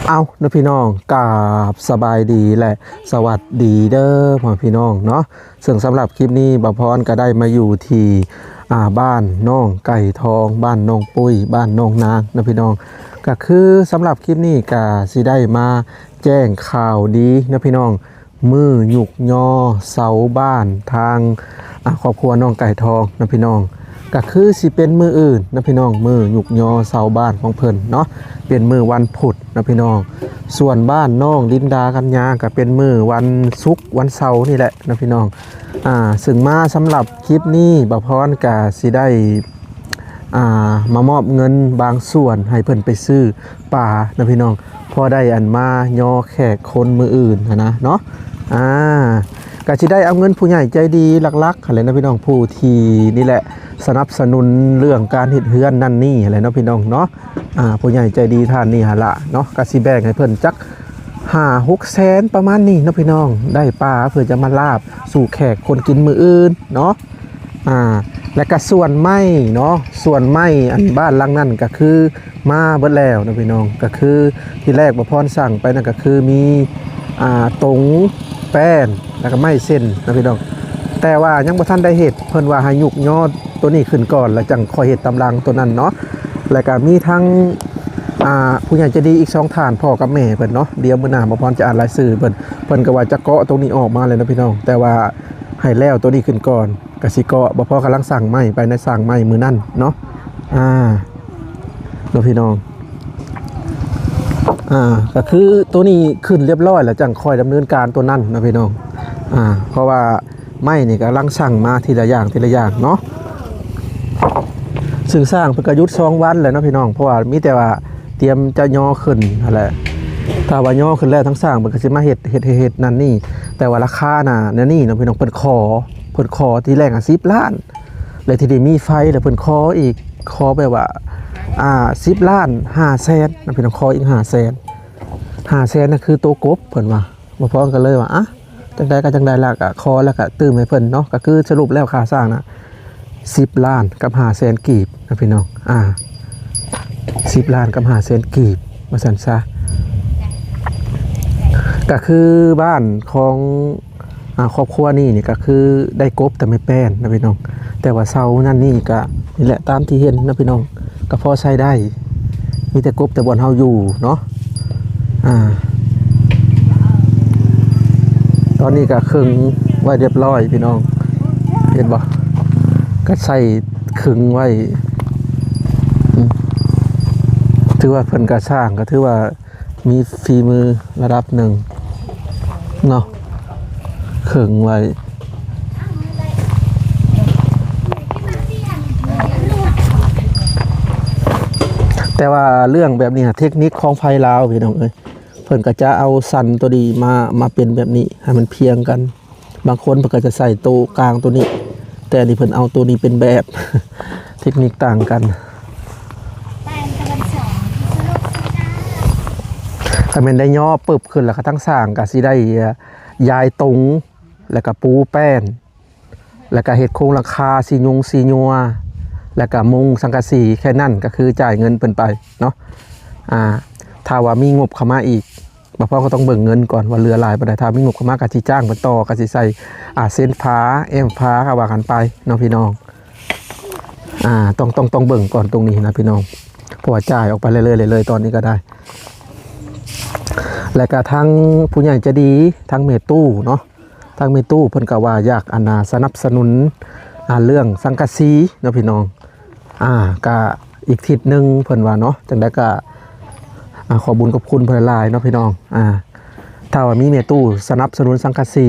ເອົ້າເນາະພີ່ນ້ອງ ກາບສະບາຍດີ ແລະ ສະຫວັດດີເດີພໍ່ແມ່ພີ່ນ້ອງເນາະ. ເຊິ່ງສຳລັບຄລິບນີ້ ບ່າວພອນກໍໄດ້ມາຢູ່ທີ່ ອ່າ ບ້ານໜອງໄກ່ທອງ ບ້ານໜອງປຸ້ຍ ບ້ານໜອງນາງເນາະພີ່ນ້ອງ. ກໍຄືສຳລັບຄລິບນີ້ກໍຊິໄດ້ມາແຈ້ງຂ່າວດີເນາະພີ່ນ້ອງ ມື້ຍຸກຍໍເສົາບ້ານທາງ ອ່າ ຄອບຄົວນ້ອງໄກ່ທອງເນາະພີ່ນ້ອງ. ກໍຄືຊິເປັນມື້ອື່ນເນາະພີ່ນ້ອງ ມື້ຍຸກຍໍເສົາບ້ານຂອງເພິ່ນເນາະ ເປັນມື້ວັນພຸດເນາະພີ່ນ້ອງ. ສ່ວນບ້ານນ້ອງລິນດາກັນຍາ ກໍເປັນມື້ວັນສຸກວັນເສົານີ້ແຫຼະເນາະພີ່ນ້ອງ. ອ່າ ເຊິ່ງມາສຳລັບຄລິບນີ້ ບ່າວພອນກະຊິໄດ້ ອ່າ ມາມອບເງິນບາງສ່ວນໃຫ້ເພິ່ນໄປຊື້ປາເນາະພີ່ນ້ອງ ພໍໄດ້ອັນມາຍໍແຂກຄົນມື້ອື່ນຫັ້ນນະເນາະ. ອ່າ ກະຊິໄດ້ເອົາເງິນຜູ້ໃຫຍ່ໃຈດີຫຼັກໆຫັ້ນແຫຼະເນາະພີ່ນ້ອງ ຜູ້ທີ່ນີ້ແຫຼະ ສະໜັບສະໜູນເລື່ອງການເຮັດເຮືອນນັ້ນນີ້ຫັ້ນແຫຼະເນາະພີ່ນ້ອງເນາະ. ອ່າ ຜູ້ໃຫຍ່ໃຈດີທ່ານນີ້ຫັ້ນລະເນາະ ກະຊິແບ່ງໃຫ້ເພິ່ນຈັກຫ້າຫົກແສນປະມານນີ້ເນາະພີ່ນ້ອງ ໄດ້ປາເພື່ອຈະມາລາບສູ່ແຂກຄົນກິນມື້ອື່ນເນາະ. ອ່າ ແລ້ວກະສ່ວນໄມ້ເນາະ ສ່ວນໄມ້ອັນບ້ານຫຼັງນັ້ນກະຄືມາເບິດແລ້ວເນາະພີ່ນ້ອງ. ກະຄືທີແລກບ່າວພອນສັ່ງໄປນັ້ນກະຄືມີ ອ່າ ຕົງ ແປ້ນ ແລ້ວກະໄມ້ເສັ້ນເນາະພີ່ນ້ອງ ແຕ່ວ່າຍັງບໍ່ທັນໄດ້ເຮັດ ເພິ່ນວ່າໃຫ້ຍຸກຍໍໂຕນີ້ຂຶ້ນກ່ອນ ແລ້ວຈັ່ງຄ່ອຍເຮັດຕາມຫຼັງໂຕນັ້ນເນາະ. ແລ້ວກະມີທັງ ອ່າ ຜູ້ໃຫຍ່ໃຈດີອີກສອງທ່ານ ພໍ່ກັບແມ່ເພິ່ນເນາະ ດຽວມື້ໜ້າບ່າວພອນຈະອ່ານລາຍຊື່ເພິ່ນ. ເພິ່ນກໍວ່າຈະເກາະໂຕນີ້ອອກມາແລ້ວເນາະພີ່ນ້ອງ ແຕ່ວ່າໃຫ້ແລ້ວໂຕນີ້ຂຶ້ນກ່ອນ ກະຊິເກາະ ບ່າວພອນກຳລັງສ້າງໄມ້ໄປ ໃນສ້າງໄມ້ມື້ນັ້ນເນາະ. ອ່າ ເນາະພີ່ນ້ອງ ອ່າ ກໍຄືໂຕນີ້ຂຶ້ນຮຽບຮ້ອຍແລ້ວ ຈັ່ງຄ່ອຍດຳເນີນການໂຕນັ້ນເນາະພີ່ນ້ອງ. ອ່າ ເພາະວ່າໄມ້ນີ້ກຳລັງສ້າງມາທີລະຢ່າງທີລະຢ່າງເນາະ. ເຊິ່ງຊ່າງເພິ່ນກໍຢຸດສອງວັນແລ້ວເນາະພີ່ນ້ອງ ເພາະວ່າມີແຕ່ວ່າຕຽມຈະຍໍຂຶ້ນຫັ້ນແຫຼະ. ຖ້າວ່າຍໍຂຶ້ນແລ້ວ ທາງຊ່າງເພິ່ນກໍຊິມາເຮັດ ເຮັດ ເຮັດ ເຮັດນັ້ນນີ້ ແຕ່ວ່າລາຄານະ ແນວນີ້ເນາະພີ່ນ້ອງ ເພິ່ນຂໍ ເພິ່ນຂໍທີແລກ ອ່າ ສິບລ້ານ ແລ້ວທີ່ໄດ້ມີໄຟ ແລ້ວເພິ່ນຂໍອີກ ຂໍແບບວ່າ ອ່າ ສິບລ້ານຫ້າແສນນະພີ່ນ້ອງ ຂໍອີກຫ້າແສນ ຫ້າແສນນະ ຄືໂຕກົບເພິ່ນວ່າ. ບ່າວພອນກໍເລີຍວ່າ ອ່ະ ຈັ່ງໃດກໍຈັ່ງໃດລະ ກໍຂໍແລ້ວກໍຕື່ມໃຫ້ເພິ່ນເນາະ. ກໍຄືສະຫຼຸບແລ້ວຄ່າສ້າງນະ ສິບລ້ານກັບຫ້າແສນກີບນະພີ່ນ້ອງ ອ່າ ສິບລ້ານກັບຫ້າແສນກີບ ວ່າຊັ້ນຊະ. ກໍຄືບ້ານຂອງ ອ່າ ຄອບຄົວນີ້ນີ້ກໍຄືໄດ້ກົບແຕ່ໄມ້ແປ້ນນະພີ່ນ້ອງ ແຕ່ວ່າເສົານັ້ນນີ້ກໍນີ້ແຫຼະ ຕາມທີ່ເຫັນນະພີ່ນ້ອງ ກໍພໍໃຊ້ໄດ້ ມີແຕ່ກົບແຕ່ບ່ອນເຮົາຢູ່ເນາະ. ອ່າ ຕອນນີ້ກໍເຄິ່ງໄວ້ຮຽບຮ້ອຍພີ່ນ້ອງ ເຫັນບໍ່ ກໍໃສ່ເຄິ່ງໄວ້. ອືມ ຖືວ່າເພິ່ນກໍຊ່າງ ກໍຖືວ່າ ມີຝີມືລະດັບໜຶ່ງເນາະ ເຄິ່ງໄວ້. ແຕ່ວ່າເລື່ອງແບບນີ້ ເທັກນິກຂອງໄພລາວພີ່ນ້ອງເອີຍ ເພິ່ນກໍຈະເອົາສັນໂຕນີ້ມາ ມາເປັນແບບນີ້ ໃຫ້ມັນພຽງກັນ. ບາງຄົນເພິ່ນກໍຈະໃສ່ໂຕກາງໂຕນີ້ ແຕ່ອັນນີ້ເພິ່ນເອົາໂຕນີ້ເປັນແບບ ເທັກນິກຕ່າງກັນ. ຄັນແມ່ນໄດ້ຍໍປຶບຂຶ້ນແລ້ວ ກໍທັງຊ່າງກໍຊິໄດ້ ເອ່ອ ຢາຍຕົງ ແລ້ວກໍປູແປ້ນ ແລ້ວກໍເຮັດໂຄງຫຼັງຄາ ສີຍຸງສີຍົວ ແລ້ວກໍມຸງສັງກະສີ ແຄ່ນັ້ນກໍຄືຈ່າຍເງິນເພິ່ນໄປເນາະ. ອ່າ ຖ້າວ່າມີງົບເຂົ້າມາອີກ ບ່າວພອນກໍຕ້ອງເບິ່ງເງິນກ່ອນວ່າເຫຼືອຫຼາຍປານໃດ ຖ້າມີງົບເຂົ້າມາກໍຊິຈ້າງເພິ່ນຕໍ່ ກໍຊິໃສ່ ອ່າ ເຊັນຝາ ແອ້ມຝາ ກໍວ່າກັນໄປເນາະພີ່ນ້ອງ. ອ່າ ຕ້ອງ ຕ້ອງ ຕ້ອງເບິ່ງກ່ອນຕົງນີ້ນະພີ່ນ້ອງ ເພາະວ່າຈ່າຍອອກໄປເລື້ອຍໆ ເລື້ອຍໆ ຕອນນີ້ກໍໄດ້. ແລ້ວກໍທາງຜູ້ໃຫຍ່ໃຈດີ ທາງແມ່ຕູ້ເນາະ ທາງແມ່ຕູ້ເພິ່ນກໍວ່າຢາກ ອັນນ່າ ສະໜັບສະໜູນ ອ່າ ເລື່ອງສັງກະສີເນາະພີ່ນ້ອງ. ອ່າ ກະອີກທິດໜຶ່ງເພິ່ນວ່າເນາະ ຈັ່ງໃດກະ ອ່າ ຂອບບຸນຂອບຄຸນເພິ່ນຫຼາຍໆເນາະພີ່ນ້ອງ. ອ່າ ຖ້າວ່າມີແມ່ຕູ້ສະໜັບສະໜູນສັງກະສີ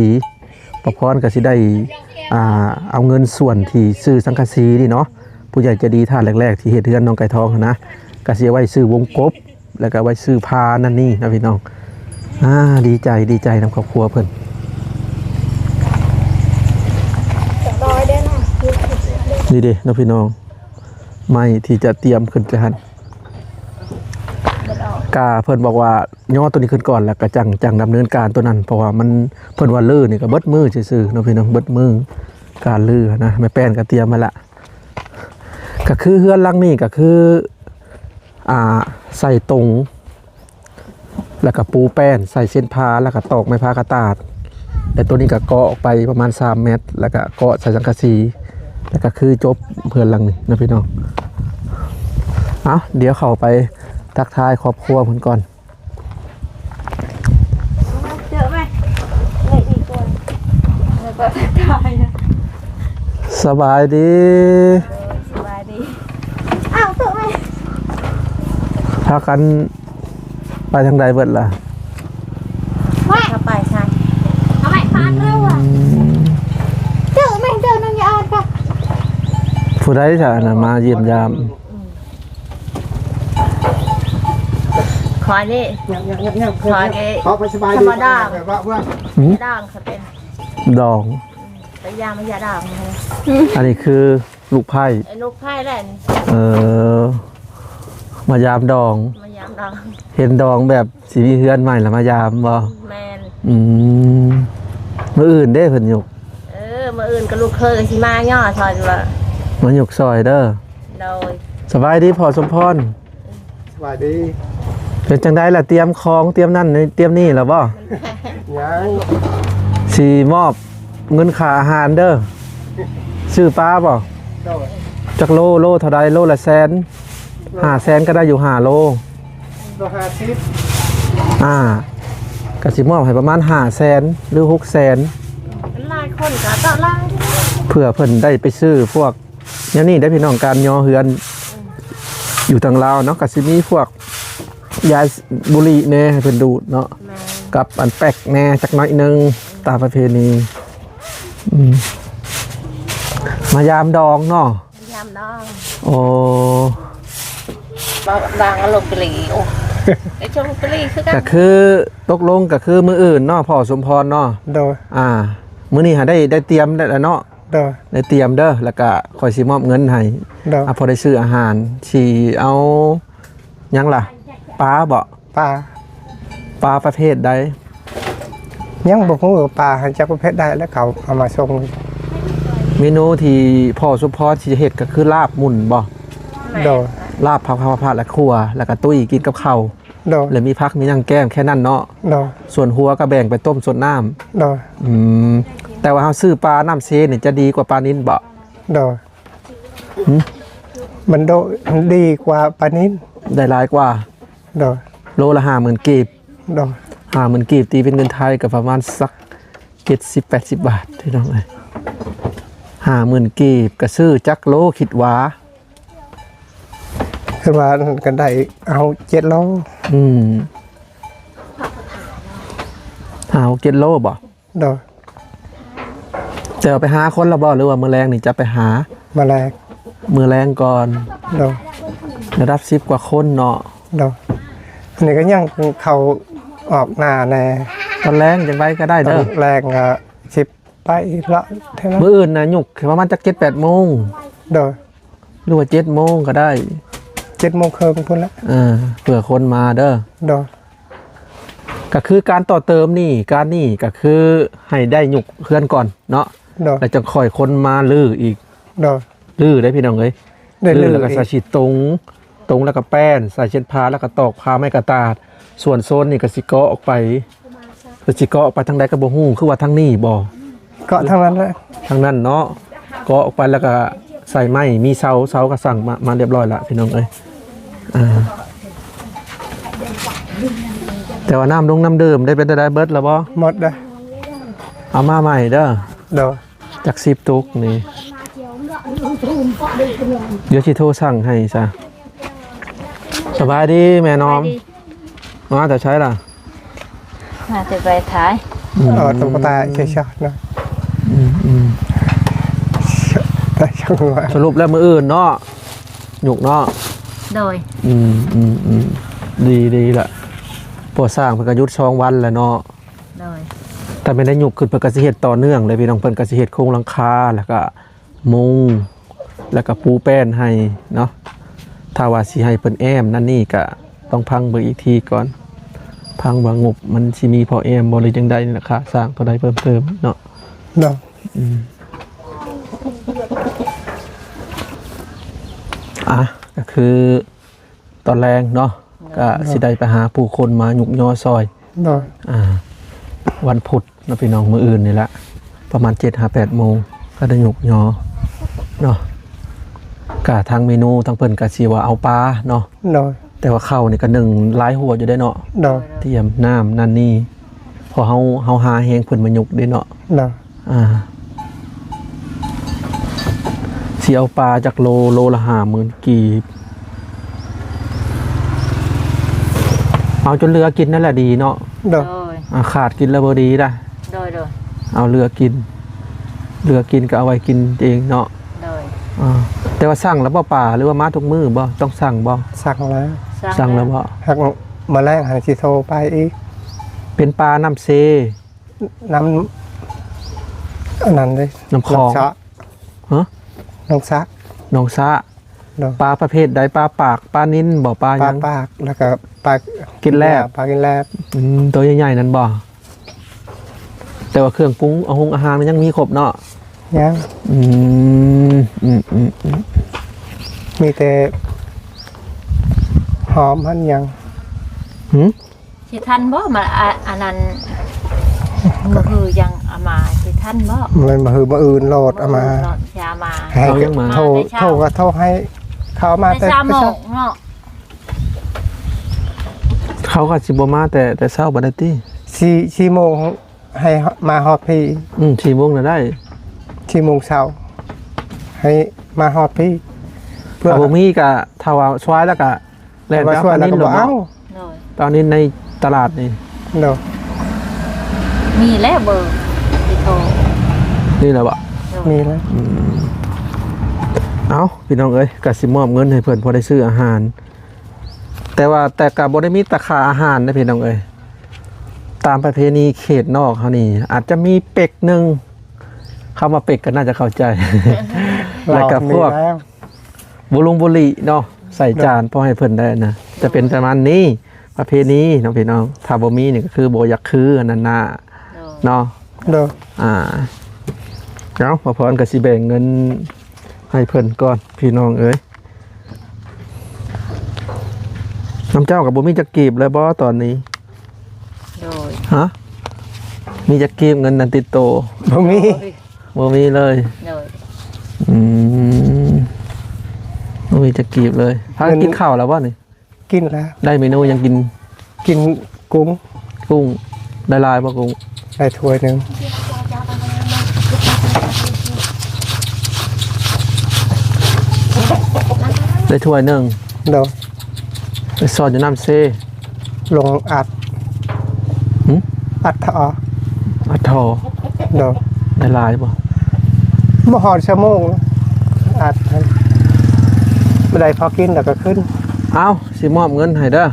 ປ້າພອນກໍຊິໄດ້ ອ່າ ເອົາເງິນສ່ວນທີ່ຊື້ສັງກະສີນີ້ເນາະ ຜູ້ໃຫຍ່ໃຈດີທ່ານແລກໆທີ່ເຮັດເຮືອນນ້ອງໄກ່ທອງຫັ້ນນະ ກໍຊິເອົາໄວ້ຊື້ວົງກົບ ແລ້ວກໍໄວ້ຊື້ຜ້ານັ້ນນີ້ນະພີ່ນ້ອງ. ອ່າ ດີໃຈ ດີໃຈນຳຄອບຄົວເພິ່ນ. ນີ້ເດ້ເນາະພີ່ນ້ອງ ໄມ້ທີ່ຈະຕຽມຂຶ້ນໄປຫັ້ນ ກະເພິ່ນບອກວ່າຍໍໂຕນີ້ຂຶ້ນກ່ອນ ແລ້ວກະຈັ່ງ ຈັ່ງດຳເນີນການໂຕນັ້ນ ເພາະວ່າມັນ ເພິ່ນວ່າຮື້ນີ້ກະເບິດມື້ຊື່ໆເນາະພີ່ນ້ອງ ເບິດມື້ການຮື້ຫັ້ນນະ. ໄມ້ແປ້ນກະຕຽມມາລະ ກະຄືເຮືອນຫຼັງນີ້ກະຄື ອ່າ ໃສ່ຕົງ แล้วก็ปูแป้น ใส่เส้นผ้า แล้วก็ตอกไม้ผ้ากระตาด แล้วตัวนี้ก็เกาะออกไปประมาณสามเมตร แล้วก็เกาะใส่สังกะสี แล้วก็คือจบเฮือนหลังนี้นะพี่น้อง เอา เดี๋ยวเข้าไปทักทายครอบครัวเพิ่นก่อน เจอไหม เลยอีกคน แล้วก็ทักทายนะ สบายดี เออ สบายดี อ้าว เจอไหม พากันไปทางใดเบิดล่ะ ว่า เข้าไปใช่ เอาไม้ฟาดเร็วอะ อืม เจอไหม เจอน้องยาอ่อนปะ ผู้ใดซะนะ มาเยี่ยมยาม อืม ขอนี่ ยังๆๆๆ ขอนี่ ขอไปสบายดี ธรรมดา แบบว่าเพื่อน หืม ด่างเขาเป็น ดอง ไปยามยาด่างนะ อันนี้คือลูกไผ่ ไอ้ลูกไผ่แหละนี่ เออ มายามดอง มายามดอง เห็นดองแบบสิมีเฮือนใหม่แล้วมายามบ่ แม่น อืม มื้ออื่นเด้เพิ่นยก เออ มื้ออื่นก็ลูกเขยก็สิมาย่อซอยอยู่ละ มายกซอยเด้อ โดย สบายดีพ่อสมพร สบายดี เป็นจังได๋ล่ะ เตรียมของ เตรียมนั่น เตรียมนี่แล้วบ่ ยัง สิมอบเงินค่าอาหารเด้อ ซื้อปลาบ่ โดย จักโล โลเท่าใด โลละแสน ห้าแสนก็ได้อยู่ห้าโล โลห้าสิบ อ่า ก็สิมอบให้ประมาณห้าแสนหรือหกแสน หลายคนก็ต่อหลาย เพื่อเพิ่นได้ไปซื้อพวก แนวนี้ได้พี่น้อง การย่อเฮือน อยู่ทางลาวเนาะ ก็สิมีพวกยาบุหรี่แหน่ให้เพิ่นดูดเนาะ แม่น กับอันแป๊กแหน่จักหน่อยหนึ่ง ตามประเพณี อืม มายามดองเนาะ ยามดอง โอ้ ดอง ดองอารมณ์ปลี โอ้ ไอ้ชมปลีคือกัน ก็คือตกลงก็คือมื้ออื่นเนาะ พ่อสมพรเนาะ โดย อ่า มื้อนี้หาได้ ได้เตรียมแล้วเนาะ โดย ได้เตรียมเด้อ แล้วก็ข้อยสิมอบเงินให้ โดย อ่ะ พอได้ซื้ออาหาร สิเอาหยังล่ะ ปลาบ่ ปลา ปลาประเภทใด ยังบ่ฮู้ว่าปลาจักประเภทใด แล้วเขาเอามาส่ง เมนูที่พ่อสมพรสิเฮ็ดก็คือลาบหมุนบ่ โดย ลาบผัด ผัด ผัด แล้วคั่ว แล้วก็ตุ้ยกินกับข้าว โดย แล้วมีผักมีหยังแกล้มแค่นั้นเนาะ โดย ส่วนหัวก็แบ่งไปต้มซดน้ำ โดย อืม แต่ว่าเฮาซื้อปลาน้ำเซนี่จะดีกว่าปลานิลบ่ โดย หึ มันโด ดีกว่าปลานิล ได้หลายกว่า โดย โลละห้าหมื่นกีบ โดย ห้าหมื่นกีบ ตีเป็นเงินไทยก็ประมาณสักเจ็ดสิบแปดสิบบาท พี่น้องเอ้ย ห้าหมื่นกีบก็ซื้อจักโลคิดว่า คือว่านั่นก็ได้เอาเจ็ดโล อืม ห้าหกเจ็ดโลบ่ โดย แต่ว่าไปหาคนแล้วบ่ หรือว่ามื้อแลงนี่จะไปหา มื้อแลง มื้อแลงก่อน โดย ระดับสิบกว่าคนเนาะ โดย อันนี้ก็ยังเข้าออกนาแหน่ ตอนแลงจั่งไปก็ได้เด้อ ตอนแลงก็สิไปอีกละเท่านั้น มื้ออื่นน่ะยกประมาณจักเจ็ดแปดโมง โดย หรือว่าเจ็ดโมงก็ได้ เจ็ดโมงครึ่งพุ้นละ เออ เผื่อคนมาเด้อ โดย ก็คือการต่อเติมนี่ การนี่ก็คือให้ได้ยกเฮือนก่อนเนาะ โดย แล้วจั่งค่อยคนมารื้ออีก โดย รื้อได้พี่น้องเอ้ย ได้รื้อ รื้อแล้วก็ใส่สิตรง ตรงแล้วก็แป้น ใส่เช็ดผ้า แล้วก็ตอกผ้าไม้กระตาด ส่วนโซนนี่ก็สิเกาะออกไป ก็สิเกาะออกไปทางใดก็บ่ฮู้ คือว่าทางนี้บ่ เกาะทางนั้นแหละ ทางนั้นเนาะ เกาะออกไปแล้วก็ใส่ไม้ มีเสา เสาก็สั่งมา มาเรียบร้อยละพี่น้องเอ้ย อ่า แต่ว่าน้ำดงน้ำดื่มได้เป็นได้เบิดแล้วบ่ หมดแล้ว เอามาใหม่เด้อ โดย จักสิบตุกนี่ เดี๋ยวสิโทรสั่งให้ซะ สบายดีแม่น้อม สบายดี มาแต่ใช้ล่ะ มาแต่ไปขาย อืม เออ ต้องไปตายใช่ๆ นะ อืม อืม แต่ช่างว่า สรุปแล้วมื้ออื่นเนาะ หยุกเนาะ โดย อืม อืม อืม ดี ดีละ พอสร้างเพิ่นก็หยุดสองวันแล้วเนาะ โดย ถ้าแม่นได้หยุกขึ้นเพิ่นก็สิเฮ็ดต่อเนื่องเลยพี่น้อง เพิ่นก็สิเฮ็ดโครงหลังคา แล้วก็ มุง แล้วก็ปูแป้นให้เนาะ ถ้าว่าสิให้เพิ่นแอมนั่นนี่ก็ต้องพังเบิ่งอีกทีก่อน พังว่างบมันสิมีพอแอมบ่หรือจั่งใดนี่ล่ะ ค่าสร้างเท่าใดเพิ่มเติมเนาะ เนาะ อืม อ่ะ ก็คือ ตอนแลงเนาะ ກໍຊິໄດ້ໄປຫາຜູ້ຄົນມາຍຸກຍໍຊ່ອຍ. ໂດຍ. ອ່າ ວັນພຸດເນາະພີ່ນ້ອງ, ມື້ອື່ນນີ້ແຫຼະ ປະມານເຈັດຫາແປດໂມງ ກໍໄດ້ຍຸກຍໍເນາະ. ກະທາງເມນູທາງເພິ່ນກະຊິວ່າເອົາປາເນາະ. ໂດຍ. ແຕ່ວ່າເຂົ້ານີ້ກະໜຶ້ງຫຼາຍຫົວຢູ່ເດ້ເນາະ. ໂດຍ. ຕຽມນ້ຳນັ້ນນີ້ ເພາະເຮົາ ເຮົາຫາແຮງເພິ່ນມາຍຸກເດ້ເນາະ. ໂດຍ. ອ່າ ຊິເອົາປາຈັກໂລ? ໂລລະຫ້າໝື່ນກີບ. ເອົາຈົນເຫຼືອກິນນັ້ນແຫຼະດີເນາະ. ໂດຍ. ໂດຍ. ອ່າ ຂາດກິນແລ້ວບໍ່ດີນະ. ໂດຍ ໂດຍ. ເອົາເຫຼືອກິນ ເຫຼືອກິນກໍເອົາໄວ້ກິນເອງເນາະ. ໂດຍ. ອ່າ ແຕ່ວ່າສັ່ງແລ້ວບໍ່ປາ ຫຼືວ່າມາທຸກມື້ບໍ່? ຕ້ອງສັ່ງບໍ່? ສັ່ງແລ້ວ. ສັ່ງແລ້ວບໍ່? ຫາກມື້ແລງຫັ້ນຊິໂທໄປອີກ. ເປັນປານ້ຳເຊ ນ້ຳ ອັນນັ້ນເດ້ ນ້ຳຂອງ ນ້ຳສະ. ຮະ? ນ້ອງສະ ນ້ອງສະ. ໂດຍ. ປາປະເພດໃດ? ປາປາກ ປານິນບໍ່? ປາຫຍັງ? ປາປາກ ແລ້ວກໍປາກິນແລບ. ປາກິນແລບ. ອືມ ໂຕໃຫຍ່ໆນັ້ນບໍ່? ແຕ່ວ່າເຄື່ອງປຸງ ອາຫົງອາຫານມັນຍັງມີຄົບເນາະ? ຍັງ. ອືມ ອືມ ອືມ ອືມ ມີແຕ່ຫອມຫັ້ນຫຍັງ. ຫື? ຊິທັນບໍ່? ມາ ອາ ອັນນັ້ນ ມື້ຮືຍັງເອົາມາ ຊິທັນບໍ່? ແມ່ນມື້ຮືມື້ອື່ນໂລດເອົາມາ. ມື້ອື່ນໂລດຊິເອົາມາ. ໃຫ້ ເອົາຫຍັງມາ? ໂທ ມາແຕ່ເຊົ້າ. ໂທກໍໂທໃຫ້ເຂົາເອົາມາແຕ່ ແຕ່ເຊົ້າໂມງເນາະ. ເຂົາກໍຊິບໍ່ມາແຕ່ ແຕ່ເຊົ້າປານໃດຕິ? ສີ່ ສີ່ໂມງໃຫ້ມາຮອດພີ້. ອືມ ສີ່ໂມງນະໄດ້. ສີ່ໂມງເຊົ້າໃຫ້ມາຮອດພີ້. ເພື່ອ ຖ້າບໍ່ມີກໍ ຖ້າວ່າສວາຍແລ້ວກໍ ແລ່ນໄປເອົາປານິນໂລດເນາະ. ໂດຍ. ປານິນໃນຕະຫຼາດນີ້. ໂດຍ. ມີແລ້ວເບີ ຕິໂທ ນີ້ແຫຼະບໍ່? ໂດຍ. ມີແລ້ວ. ອືມ ເອົ້າ ພີ່ນ້ອງເອີຍ ກະຊິມອບເງິນໃຫ້ເພິ່ນພໍໄດ້ຊື້ອາຫານ ແຕ່ວ່າ ແຕ່ກະບໍ່ໄດ້ມີແຕ່ຄ່າອາຫານເດ້ ພີ່ນ້ອງເອີຍ. ຕາມປະເພນີເຂດນອກເຮົານີ້ ອາດຈະມີເປັກໜຶ່ງ ຄຳວ່າເປັກກໍໜ້າຈະເຂົ້າໃຈ ແລ້ວກໍພວກ ບຸລຸງບຸລິເນາະ ໃສ່ຈານ ໂດຍ ພໍໃຫ້ເພິ່ນໄດ້ນະ ຈະເປັນປະມານນີ້ ປະເພນີເນາະພີ່ນ້ອງ. ຖ້າບໍ່ມີນີ້ກໍຄືບໍ່ຢາກຄືອັນນັ້ນນະ ໂດຍ ເນາະ. ໂດຍ. ອ່າ ເອົາ ພໍ່ພອນກໍຊິແບ່ງເງິນໃຫ້ເພິ່ນກ່ອນ ພີ່ນ້ອງເອີຍ. ນຳເຈົ້າກໍບໍ່ມີຈັກກີບເລີຍບໍ່ຕອນນີ້? ໂດຍ. ຮະ? ມີຈັກກີບເງິນນັ້ນຕິດໂຕ? ບໍ່ມີ. ໂດຍ. ບໍ່ມີເລີຍ. ໂດຍ. ອືມ ບໍ່ມີຈັກກີບເລີຍ. ພາກັນກິນເຂົ້າແລ້ວບໍ່ນີ້? ກິນແລ້ວ. ໄດ້ເມນູຫຍັງກິນ? ກິນກຸ້ງ. ກຸ້ງ. ໄດ້ຫຼາຍບໍ່ກຸ້ງ? ໄດ້ຖ້ວຍໜຶ່ງ. ໄດ້ຖ້ວຍໜຶ່ງ. ໂດຍ. ໄປສອດຢູ່ນ້ຳເຊ ລົງອັດ. ຫຶ? ອັດທໍ່. ອັດທໍ່. ໂດຍ. ໄດ້ຫຼາຍບໍ່? ບໍ່ຮອດຊົ່ວໂມງ ອັດ ບໍ່ໄດ້ພໍກິນແລ້ວກໍຂຶ້ນ. ເອົ້າ ຊິມອບເງິນໃຫ້ເດີ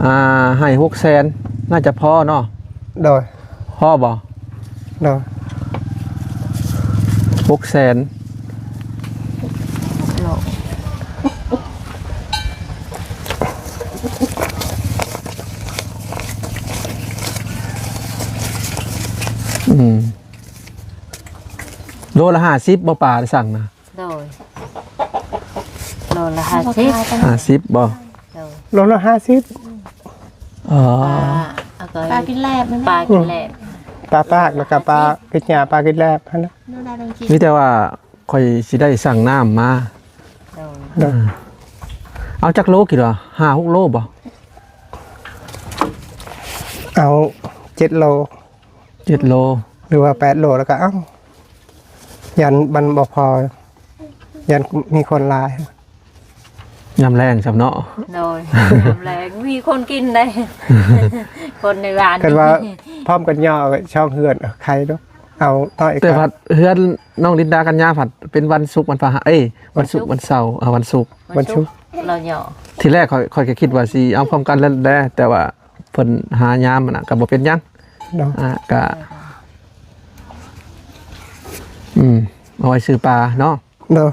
ອ່າ ໃຫ້ຫົກແສນ ໜ້າຈະພໍເນາະ? ໂດຍ. ພໍບໍ່? ໂດຍ. ຫົກແສນ. ອືມ ໂລລະຫ້າສິບບໍ່ ປາໄດ້ສັ່ງນະ? ໂດຍ. ໂລລະຫ້າສິບ. ຫ້າສິບບໍ່? ໂດຍ. ໂລລະຫ້າສິບ. ອໍ ປາ ປາກິນແລບ ປາກິນແລບ. ອືມ ປາປາກ ແລ້ວກໍປາກິນຫຍ້າ ປາກິນແລບຫັ້ນນະ. ມີແຕ່ວ່າຂ້ອຍຊິໄດ້ສັ່ງນ້ຳມາ. ໂດຍ. ເອົາຈັກໂລກິໂລ? ຫ້າຫົກໂລບໍ່? ເອົາເຈັດໂລ. ເຈັດໂລ ຫຼືວ່າແປດໂລ ແລ້ວກໍເອົາ ຢ້ານມັນບໍ່ພໍ ຢ້ານມີຄົນຫຼາຍ. ຍາມແລງຊ້ຳເນາະ. ໂດຍ. ຍາມແລງມີຄົນກິນໄດ້ ຄົນໃນບ້ານ. ຄັນວ່າພ້ອມກັນຍໍສອງເຮືອນ ເອີ ໄຄເນາະ ເອົາໜ້ອຍກວ່າ. ແຕ່ວ່າເຮືອນນ້ອງລິນດາກັນຍາພັດເປັນວັນສຸກ ວັນພະຫັດ ເອີຍ ວັນສຸກ ວັນເສົາ ເອີ ວັນສຸກ ວັນສຸກ ລາວຍໍ. ທີແລກຂ້ອຍ ຂ້ອຍກໍຄິດວ່າຊິເອົາພ້ອມກັນແຫຼະ ແຕ່ວ່າ ເພິ່ນຫາຍາມຫັ້ນນະ ກໍບໍ່ເປັນຫຍັງເນາະ. ອ່າ ກໍ ອືມ ເອົາໄວ້ຊື້ປາເນາະ. ໂດຍ.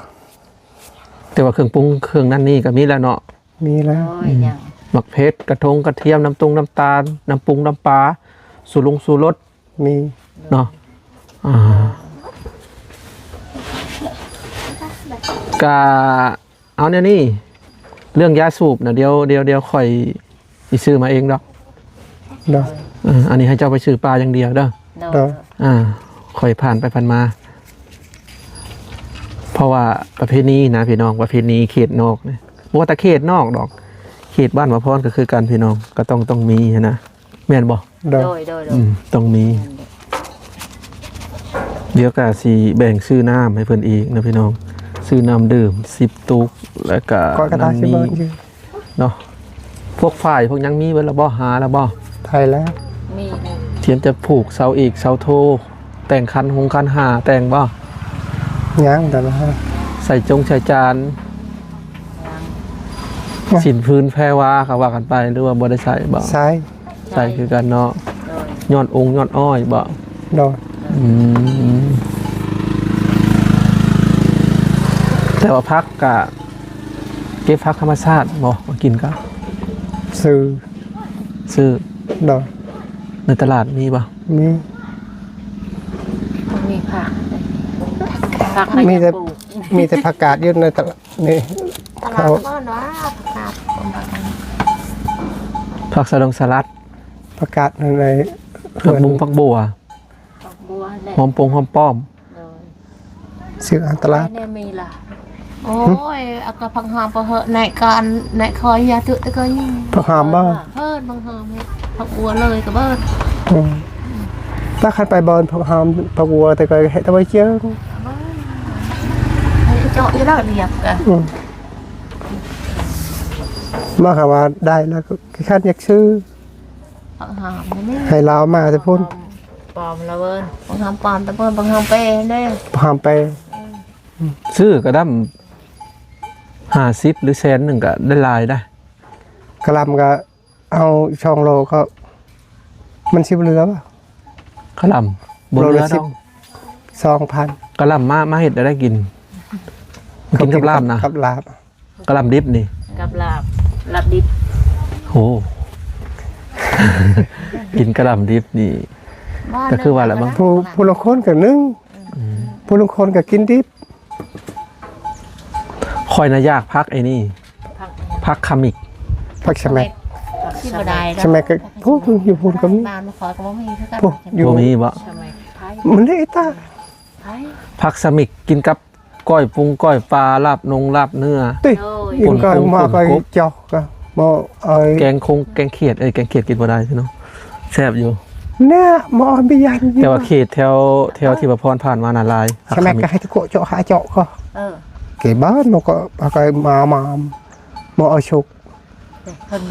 ແຕ່ວ່າເຄື່ອງປຸງເຄື່ອງນັ້ນນີ້ກໍມີແລ້ວເນາະ. ມີແລ້ວ. ໂດຍ. ອືມ ຫຍັງ ໝາກເຜັດ ກະທົງ ກະທຽມ ນ້ຳຕຸງ ນ້ຳຕານ ນ້ຳປຸງ ນ້ຳປາ ຊູລົງຊູລົດ ມີເນາະ. ອ່າ ກະ ເອົາແນວນີ້ ເລື່ອງຢາສູບນະ ດຽວ ດຽວ ດຽວຂ້ອຍຊິຊື້ມາເອງດອກ. ໂດຍ. ເອີ ອັນນີ້ໃຫ້ເຈົ້າໄປຊື້ປາຢ່າງດຽວເດີ. ໂດຍ. ໂດຍ. ອ່າ ຂ້ອຍຜ່ານໄປຜ່ານມາ ເພາະວ່າປະເພນີນະພີ່ນ້ອງ ປະເພນີເຂດນອກນີ້ ບໍ່ວ່າແຕ່ເຂດນອກດອກ ເຂດບ້ານວາພອນກໍຄືກັນພີ່ນ້ອງ ກໍຕ້ອງ ຕ້ອງມີຫັ້ນນະ ແມ່ນບໍ່? ໂດຍ. ໂດຍ ໂດຍ ໂດຍ. ອືມ ຕ້ອງມີ. ແມ່ນເດ້. ດຽວກະຊິແບ່ງຊື້ນ້ຳໃຫ້ເພິ່ນອີກນະພີ່ນ້ອງ ຊື້ນ້ຳດື່ມສິບຕຸກ ແລ້ວກະ ຂ້ອຍກໍຕາຊິເບິ່ງຢູ່ເນາະ. ພວກຝ້າຍພວກຫຍັງມີເບິດແລ້ວບໍ່? ຫາແລ້ວບໍ່? ໄດ້ແລ້ວ. ມີແລ້ວ. ຕຽມຈະຜູກເສົາເອກເສົາໂທ ແຕ່ງຄັນຫົງຄັນຫ້າແຕ່ງບໍ່? ຍັງ ຕອນນັ້ນ ໃສ່ຈົງໃສ່ຈານ ຍັງ. ສິນພື້ນແພວາ ເຂົາວ່າກັນໄປ ຫຼືວ່າບໍ່ໄດ້ໃສ່ບໍ່? ໃສ່. ໃສ່ຄືກັນເນາະ. ໂດຍ. ຍອດອົງຍອດອ້ອຍບໍ່? ໂດຍ. ອືມ ແຕ່ວ່າຜັກກະເກັບຜັກທຳມະຊາດບໍ່ ມາກິນກະ ຊື້. ຊື້. ໂດຍ. ໃນຕະຫຼາດມີບໍ່? ມີ. ມີຜັກ ຜັກ ມີແຕ່ ມີແຕ່ຜັກກາດຢູ່ໃນຕະຫຼາດນີ້. ຕະຫຼາດເຂົາເອີ້ນວ່າຜັກກາດ ຜັກສະດົງສະຫຼັດ ຜັກກາດໃນ ຜັກບຸ້ງ ເຮືອນ ຜັກບົວ ຜັກບົວແຫຼະ ຫອມປົງຫອມປ້ອມ. ໂດຍ. ຊື້ຕະຫຼາດ ແນ່ມີລະ. ໂອ້ຍ ເອົາກະຜັກຫອມໄປເຫາະ ໃນການ ໃນຄອຍຢາຕຸຕະກອຍ ຜັກຫອມບໍ່? ເຮີດ ຜັກຫອມ ຜັກບົວເລີຍກະເບີດ. ອືມ ຖ້າຄັນໄປບ່ອນຜັກຫອມ ຜັກບົວແຕ່ກອຍເຮັດເອົາໄວ້ເຈີ ເຈາະຢູ່ແລ້ວລຽບກະ. ອືມ ມາຄຳວ່າໄດ້ແລ້ວ ຄັນຢາກຊື້ ຜັກຫອມນີ້ ໃຫ້ລາວມາແຕ່ພຸ້ນ ປອມລະເວີນ ຜັກຫອມປອມແຕ່ພຸ້ນ ຜັກຫອມເປເດ້ ຜັກຫອມເປ. ອືມ ຊື້ກະດຳຫ້າສິບ ຫຼື ແສນໜຶ່ງກະໄດ້ຫຼາຍໄດ໋. ກະລຳກະເອົາສອງໂລ ກໍມັນຊິບໍ່ເຫຼືອບໍ່? ກະລຳບໍ່ເຫຼືອດອກ ສອງພັນ. ກະລຳມາ ມາເຮັດແນວໃດກິນ? ກິນກັບລາບນະ ກັບລາບ. ກະລຳດິບນີ້ ກັບລາບ ລາບດິບ. ໂຫ ກິນກະລຳດິບນີ້ ກະຄືວ່າແຫຼະ ບາງ ຜູ້ ຜູ້ລາງຄົນກະໜຶ່ງ ອືມ ຜູ້ລາງຄົນກະກິນດິບ. ຂ້ອຍນະຢາກຜັກໄອ້ນີ້ ຜັກຫຍັງ? ຜັກຂະມິກ ຜັກສະແໝກ ຊິບໍ່ໄດ້ດອກ ສະແໝກກະ ພວກຢູ່ພຸ້ນກະມີ ບ້ານຂ້ອຍກະບໍ່ມີຄືກັນ ພວກຢູ່ ບໍ່ມີບໍ່? ສະແໝກໄຜ ມັນເດ ອີຕາ ໄຜ ຜັກສະໝິກກິນກັບກ້ອຍປຸງກ້ອຍປາ ລາບນົງລາບເນື້ອ ຕິ ໂດຍ ກິນກ້ອຍ ປຸງ ມາ ປຸງ ກຸ້ງ ກ້ອຍ ກຸບ ຈອກ ກະບໍ່ເອີຍ ແກງຄົງແກງຂຽດ ເອີຍ ແກງຂຽດກິນບໍ່ໄດ້ພີ່ນ້ອງ ແຊບຢູ່ ແນ່ ມາເອົາເບຍ ແຕ່ວ່າເຂດແຖວ ແຖວທີ່ວ່າພອນຜ່ານມານະຫຼາຍ ສະແໝກກະໃຫ້ຕະໂກະເຈາະຫາເຈາະກໍ ເອີ ເກບ້ານ ມາກໍ ມາກໍມາ ມາ ມາເອົາໂຊກ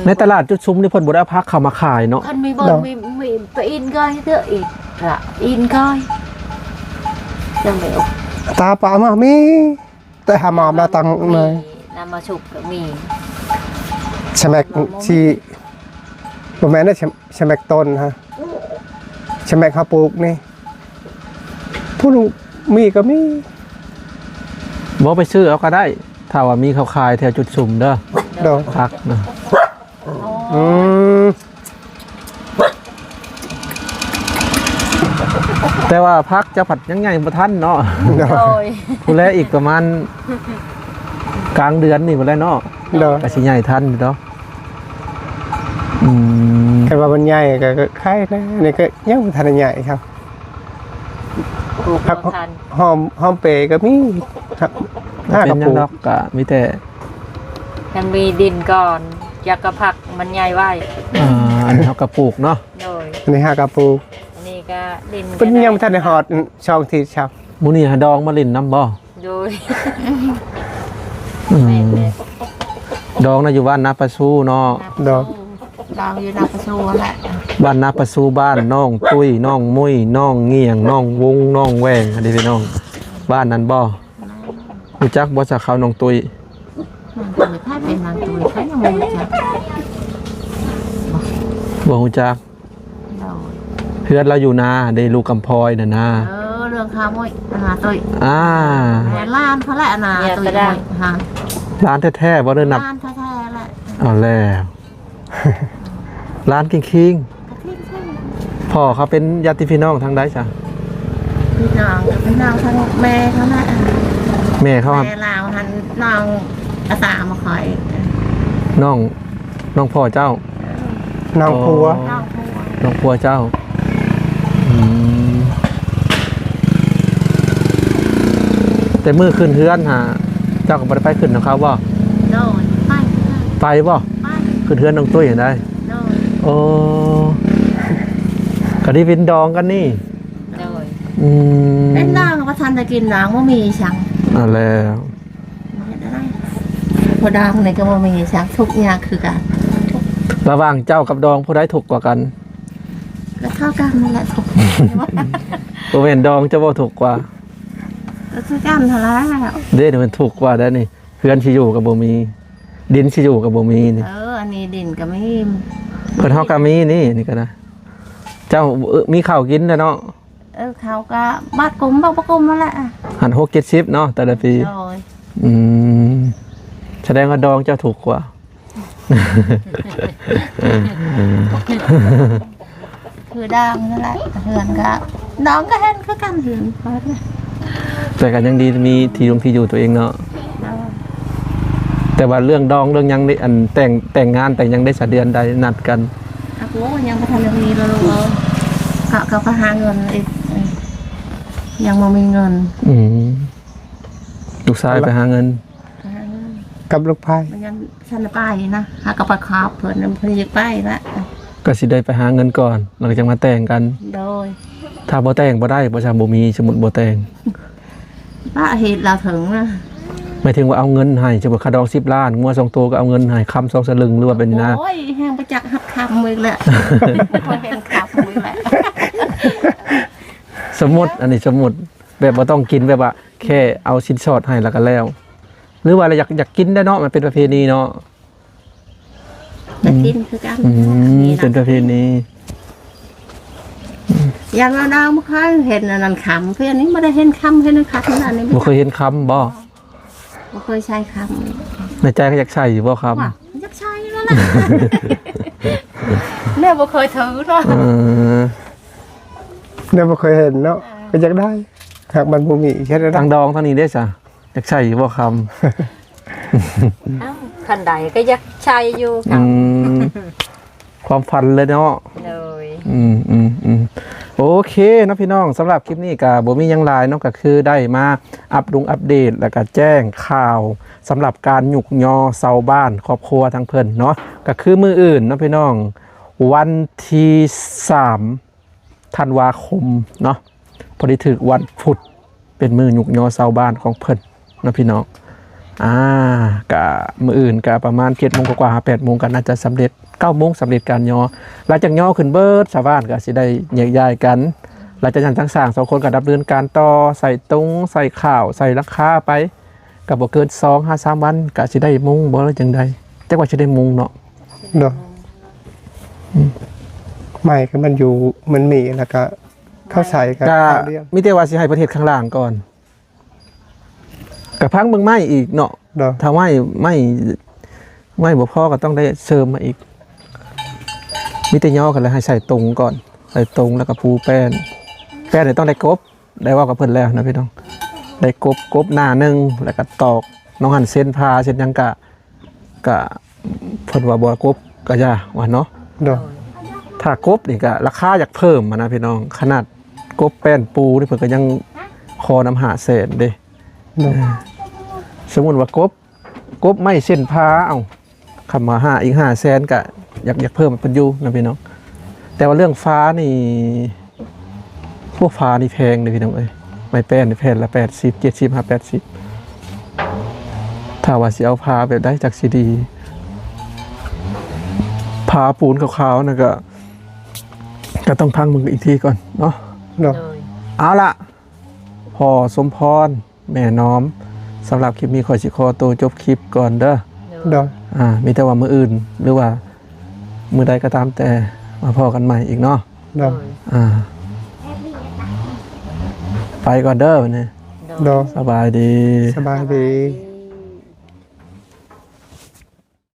ໃນຕະຫຼາດຈຸດຊຸມນີ້ເພິ່ນບໍ່ໄດ້ເອົາຜັກເຂົ້າມາຂາຍເນາະ ຄັນມີບ່ອນ ເນາະ ມີ ມີໄປອິນກາຍເທື່ອອີກ ກະອິນກາຍ ຈັ່ງໃດອອກ ຕາປາມາມີ ແຕ່ຫາມາມາຕັ້ງ ມີ ໃນ ນຳມາສຸກກະມີ ສະແໝກ ມາ ຊິ ບໍ່ແມ່ນເດ້ ສະແໝກຕົ້ນຮະ ສະແໝກເຮົາປູກນີ້ ຜູ້ໜຶ່ງມີກະມີ ບໍ່ ໄປຊື້ເອົາກະໄດ້ ຖ້າວ່າມີເຂົາຂາຍແຖວຈຸດຊຸມເດີ ໂດຍ ຜັກນະ ອໍ ອືມ ແຕ່ວ່າຜັກເຈົ້າພັດຍັງໃຫຍ່ບໍ່ທັນເນາະ ໂດຍ ໂດຍ ພຸ້ນແຫຼະ ອີກປະມານກາງເດືອນນີ້ພຸ້ນແຫຼະເນາະ ໂດຍ ກະຊິໃຫຍ່ທັນຢູ່ດອກ ອືມ ຄັນວ່າມັນໃຫຍ່ກະ ກະໄຄແນ່ ອັນນີ້ກະຍັງບໍ່ທັນໄດ້ໃຫຍ່ຄັບ ປູກ ຜັກ ບໍ່ທັນ ຫອມ ຫອມເປກະມີ ຫາ ບໍ່ເປັນຫຍັງດອກ ກະມີແຕ່ ຍັງມີດິນກ່ອນ ຢາກກະຜັກມັນໃຫຍ່ໄວ ອ່າ ອັນນີ້ເຮົາກະປູກເນາະ ໂດຍ ອັນນີ້ເຮົາກະປູກ ອັນນີ້ກະດິນ ເພິ່ນກະຍັງບໍ່ທັນໄດ້ຮອດສອງທິດຊ້ຳ ມື້ນີ້ຫາດອງມາຫຼິ້ນນຳບໍ່? ໂດຍ ອືມ ແມ່ນແຫຼະ ດອງນະຢູ່ບ້ານນາປາຊູເນາະ ນາປາຊູ ໂດຍ ດອງຢູ່ນາປາຊູຫັ້ນແຫຼະ ບ້ານນາປາຊູ ບ້ານນ້ອງຕຸ້ຍ ນ້ອງມຸ້ຍ ນ້ອງງຽງ ນ້ອງວົງ ນ້ອງແຫວ່ງ ອັນນີ້ພີ່ນ້ອງ ບ້ານນັ້ນບໍ່? ຮູ້ຈັກບໍ່ ສາຂາວນ້ອງຕຸ້ຍ? ນ້ອງຕຸ້ຍ ໃຜເປັນນາງຕຸ້ຍ ໃຜຍັງບໍ່ຮູ້ຈັກ ບໍ່ຮູ້ຈັກ ໂດຍ ເຮືອນລາວຢູ່ນາເດ້ ລູກກຳພອຍນະນາ ເອີ ເລື່ອງຂ້າວໂມຍ ນາຕຸ້ຍ ອ່າ ແມ່ນຫຼານເຂົາແຫຼະ ນາຕຸ້ຍ ເມຍກະດາ ຫາ ຫຼານແທ້ໆບໍ່ ຫຼືນຳ ຫຼານແທ້ໆແຫຼະ ເອົາແລ້ວ ຫຼານຄິງໆ ກະຄິງໆ ພໍ່ເຂົາເປັນຍາດຕິພີ່ນ້ອງທາງໃດຊະ? ພີ່ນ້ອງ ກະພີ່ນ້ອງທາງແມ່ເຂົານະ ແມ່ເຂົາ ແມ່ລາວຫັ້ນ ນ້ອງອາສາມາຂ້ອຍ ນ້ອງ ນ້ອງພໍ່ເຈົ້າ? ນ້ອງຜົວ. ອໍ ນ້ອງຜົວ ນ້ອງຜົວເຈົ້າ. ອືມ ແຕ່ມື້ຂຶ້ນເຮືອນຫາ ເຈົ້າກໍບໍ່ໄດ້ໄປຂຶ້ນນຳເຂົາບໍ່? ໂດຍ ໄປ ໄປບໍ່? ໄປ ຂຶ້ນເຮືອນນ້ອງຕຸ້ຍຫັ້ນໃດ? ໂດຍ ໂອ້ ກໍໄດ້ເປັນດອງກັນນີ້. ໂດຍ ອືມ ເປັນດອງກໍບໍ່ທັນໄດ້ກິນດອງ ບໍ່ມີຫຍັງ ນັ້ນແຫຼະ. ເຮັດໄດ້ ຜູ້ດອງນີ້ກໍບໍ່ມີຫຍັງ ທຸກຍາກຄືກັນ. ລະຫວ່າງເຈົ້າກັບດອງຜູ້ໃດທຸກກວ່າກັນ? ກໍເທົ່າກັນນັ້ນແຫຼະ ທຸກ. ບໍ່ແມ່ນດອງຈະບໍ່ທຸກກວ່າ? ກໍຄືກັນຫັ້ນແຫຼະ. ເດ້ ມັນທຸກກວ່າໄດ໋ນີ້ ເຮືອນຊິຢູ່ກໍບໍ່ມີ ດິນຊິຢູ່ກໍບໍ່ມີນີ້. ເອີ ອັນນີ້ດິນກໍມີ ເພິ່ນເຮົາກໍມີນີ້ ນີ້ກໍໄດ້. ເຈົ້າ ເອີ ມີເຂົ້າກິນແລ້ວເນາະ? ເອີ ເຂົາກໍບາດກຸມ ບໍ່ ບໍ່ກຸມຫັ້ນແຫຼະ ຫັ້ນຫົກເຈັດສິບເນາະ ແຕ່ລະປີ. ໂດຍ ອືມ ສະແດງວ່າດອງເຈົ້າຖືກກວ່າ. ຄືດອງນັ້ນແຫຼະ ເຮືອນກໍ ດອງກໍເຫັນຄືກັນ ເຮືອນ ແຕ່ກໍຍັງດີມີທີ່ຢູ່ ທີ່ຢູ່ຕົວເອງເນາະ. ໂດຍ ແຕ່ວ່າເລື່ອງດອງເລື່ອງຫຍັງນີ້ ອັນແຕ່ງ ແຕ່ງງານແຕ່ງຫຍັງໄດ້ສະເດືອນໃດນັດກັນ? ອາໂກ ຍັງບໍ່ທັນໄດ້ມີເລີຍ ກະ ກະ ກະຫາເງິນອີກ ຍັງບໍ່ມີເງິນ. ອືມ ລູກຊາຍໄປຫາເງິນ ໄປຫາເງິນ ກັບລູກຊາຍ ມັນຍັງທັນໄດ້ໄປນະ ຫາກໍໄປຂອບເພິ່ນ ເພິ່ນຢາກໄປລະ ກໍຊິໄດ້ໄປຫາເງິນກ່ອນ ແລ້ວກໍຈັ່ງມາແຕ່ງກັນ. ໂດຍ ຖ້າບໍ່ແຕ່ງບໍ່ໄດ້ບໍ່ ຖ້າບໍ່ມີ ສົມມຸດບໍ່ແຕ່ງ ປະເຮັດລາວເຖິງນະ ໝາຍເຖິງວ່າເອົາເງິນໃຫ້ ສົມມຸດຄ່າດອງສິບລ້ານ ງົວສອງໂຕກໍເອົາເງິນໃຫ້ ຄຳສອງສະລຶງ ຫຼືວ່າເປັນນະ. ໂອ້ຍ ແຮງໄປຈັກຮັບຄຳອີກແຫຼະ ບໍ່ເຫັນຄຳອີກແຫຼະ. ສົມມຸດ ອັນນີ້ສົມມຸດ ແບບບໍ່ຕ້ອງກິນ ແບບວ່າແຄ່ເອົາສິນສອດໃຫ້ແລ້ວກໍແລ້ວ ຫຼືວ່າລະຢາກ ຢາກກິນໄດ້ເນາະ ມັນເປັນປະເພນີເນາະ. ກໍກິນຄືກັນ ອືມ ເປັນປະເພນີ. ຢ່າງລາວບໍ່ເຄີຍເຫັນອັນນັ້ນຄຳ ເພຍນີ້ບໍ່ໄດ້ເຫັນຄຳ ເຫັນຄັກຂະໜາດນີ້ ບໍ່ເຄີຍເຫັນຄຳບໍ່? ບໍ່ເຄີຍໃສ່ຄຳ ໃນໃຈກໍຢາກໃສ່ຢູ່ບໍ່ຄຳ? ຢາກໃສ່ນັ້ນແຫຼະ ແນວບໍ່ເຄີຍຖືເນາະ. ເອີ ແນວບໍ່ເຄີຍເຫັນເນາະ ກໍຢາກໄດ້ ຫາກມັນບໍ່ມີເຮັດໄດ້. ທາງດອງທາງນີ້ເດ້ຊະ ຢາກໃສ່ຢູ່ບໍ່ຄຳ? ເອົ້າ ຄັນໃດກໍຢາກໃສ່ຢູ່ຄຳ. ອືມ ຄວາມຝັນເລີຍເນາະ. ໂດຍ ອືມໆໆ ໂອເຄເນາະພີ່ນ້ອງ ສຳລັບຄລິບນີ້ກໍບໍ່ມີຫຍັງຫຼາຍເນາະ ກໍຄືໄດ້ມາອັບດົງອັບເດດ ແລ້ວກໍແຈ້ງຂ່າວສຳລັບການຍຸກຍໍເຊົາບ້ານຄອບຄົວທາງເພິ່ນເນາະ. ກໍຄືມື້ອື່ນເນາະພີ່ນ້ອງ ວັນທີສາມ ທັນວາຄົມເນາະ ພໍດີຖືກວັນພຸດ ເປັນມື້ຍຸກຍໍເຊົາບ້ານຂອງເພິ່ນເນາະພີ່ນ້ອງ. ອາ ກະມື້ອື່ນກະປະມານເຈັດໂມງກວ່າໆ ຫາແປດໂມງ ກໍໜ້າຈະສຳເລັດ ເກົ້າໂມງສຳເລັດການຍໍ. ຫຼັງຈາກຍໍຂຶ້ນເບິດ ຊາວບ້ານກໍຊິໄດ້ແຍກຍ້າຍກັນ. ຫຼັງຈາກນັ້ນ ທັງຊ່າງສອງຄົນກໍດຳເນີນການຕໍ່ ໃສ່ຕຸງ ໃສ່ຂ້າວ ໃສ່ຫຼັງຄາໄປ ກໍບໍ່ເກີນສອງຫາສາມວັນ ກໍຊິໄດ້ມຸງບໍ່ ຫຼືຈັ່ງໃດ ຈັກວ່າຊິໄດ້ມຸງເນາະ. ໂດຍ ອືມ ໄມ້ກໍມັນຢູ່ ມັນມີ ແລ້ວກໍເຂົາໃສ່ກໍ ກໍ ເຂົາລ້ຽງ ມີແຕ່ວ່າຊິໃຫ້ເພິ່ນເຮັດຂ້າງລ່າງກ່ອນ ກໍພັງເບິ່ງໄມ້ອີກເນາະ. ໂດຍ ຖ້າໄມ້ ໄມ້ ໄມ້ບໍ່ພໍກໍຕ້ອງໄດ້ເສີມມາອີກ. ມີແຕ່ຍໍກັນແລ້ວໃຫ້ໃສ່ຕຸງກ່ອນ ໃສ່ຕຸງແລ້ວກໍປູແປ້ນ. ແປ້ນນີ້ຕ້ອງໄດ້ກົບ ໄດ້ເວົ້າກັບເພິ່ນແລ້ວນະພີ່ນ້ອງ ໄດ້ກົບ ກົບໜ້າໜຶ່ງ ແລ້ວກໍຕອກ ນ້ອງຫັ້ນເຊັ່ນຜ້າເຊັ່ນຫຍັງກະ ກະເພິ່ນວ່າບໍ່ກົບກະຢ່າວ່າເນາະ. ໂດຍ ຖ້າກົບນີ້ກະລາຄາຢາກເພີ່ມຫັ້ນນະພີ່ນ້ອງ ຂະໜາດກົບແປ້ນປູນີ້ເພິ່ນກໍຍັງຂໍນຳຫ້າແສນເດ້. ໂດຍ ເອີ ສົມມຸດວ່າກົບ ກົບໄມ້ເຊັ່ນຜ້າ ເອົ້າ ຄຳວ່າຫ້າ ອີກຫ້າແສນກະຢາກ ຢາກເພີ່ມໃຫ້ເພິ່ນຢູ່ນະພີ່ນ້ອງ. ແຕ່ວ່າເລື່ອງຝານີ້ ພວກຝານີ້ແພງເດ້ພີ່ນ້ອງເອີຍ ໄມ້ແປ້ນນີ້ແຜ່ນລະແປດສິບ ເຈັດສິບ ຫາແປດສິບ. ຖ້າວ່າຊິເອົາຝາແບບໃດຈັກຊິດີ ຝາປູນຂາວໆນັ້ນກະ ກະຕ້ອງພັງເບິ່ງອີກທີກ່ອນເນາະ. ໂດຍ ໂດຍ ເອົາລະ ພໍ່ສົມພອນ ແມ່ນ້ອມ ສຳລັບຄລິບນີ້ຂ້ອຍຊິຂໍໂຕຈົບຄລິບກ່ອນເດີ. ໂດຍ ໂດຍ ອາ ມີແຕ່ວ່າມື້ອື່ນ ຫຼືວ່າມື້ໃດກໍຕາມແຕ່ ມາພໍ້ກັນໃໝ່ອີກເນາະ. ໂດຍ ໂດຍ ອາ ໄປກ່ອນເດີບັດນີ້. ໂດຍ ໂດຍ ສະບາຍດີ ສະບາຍດີ.